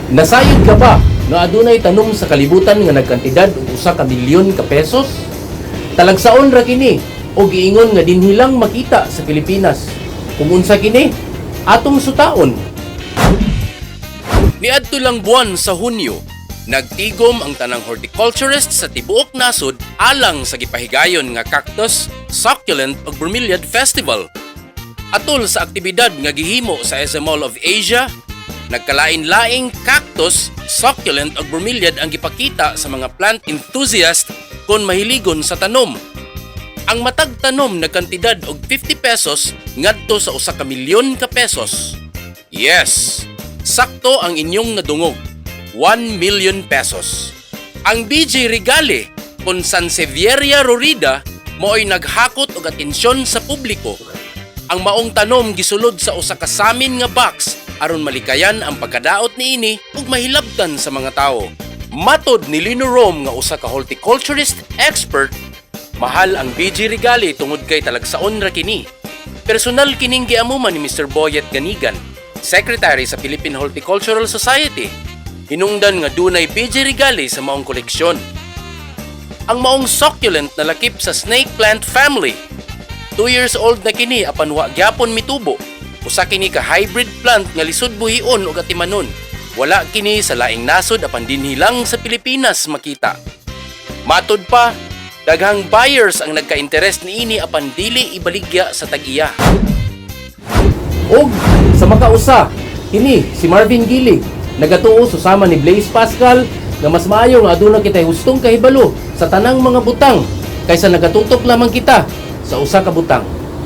Nasayod ka ba nga adunay tanom sa kalibutan nga nagkantidad og 1 ka milyon ka pesos? Talagsaon ra kini og giingon nga dinhi lang makita sa Pilipinas. Kung unsa kini, atong sutaon. Niadto lang buwan sa Hunyo, nagtigom ang tanang horticulturist sa tibuok nasod alang sa gipahigayon nga Cactus, Succulent ug Bromeliad Festival. Atol sa aktibidad nga gihimo sa SM Mall of Asia, nagkalain-laing cactus, succulent ug bromeliad ang gipakita sa mga plant enthusiast kon mahiligon sa tanom. Ang matag tanom nagkantidad og 50 pesos ngadto sa 1 ka milyon ka pesos. Yes, sakto ang inyong nadungog. 1 million pesos. Ang BJ Regale kon Sansevieria rorida mao'y naghakot og atensyon sa publiko. Ang maong tanom gisulod sa usa ka samin nga box aron malikayan ang pagkadaot niini ug mahilabtan sa mga tawo. Matod ni Lino Rome nga usa ka horticulturist expert, mahal ang BJ Regale tungod kay talagsaon ra kini. Personal kining giamuman ni Mr. Boyet Ganigan, Secretary sa Philippine Horticultural Society. Hinungdan nga dunay BJ Regale sa maong koleksyon. Ang maong succulent na lakip sa snake plant family. 2 years old na kini apan wa gyapon mitubo. Usa kini ka hybrid plant nga lisod buhion ug atimanon. Wala kini sa laing nasod apan dinhi lang sa Pilipinas makita. Matod pa, daghang buyers ang nagka-interest niini apan dili ibaligya sa tag-iya. Og sa makausa, kini si Marvin Gilig nagatuo susama ni Blaise Pascal nga mas maayo nga aduna kitay hustong kahibalo sa tanang mga butang kaysa nagatutok lamang kita sa usa ka butang.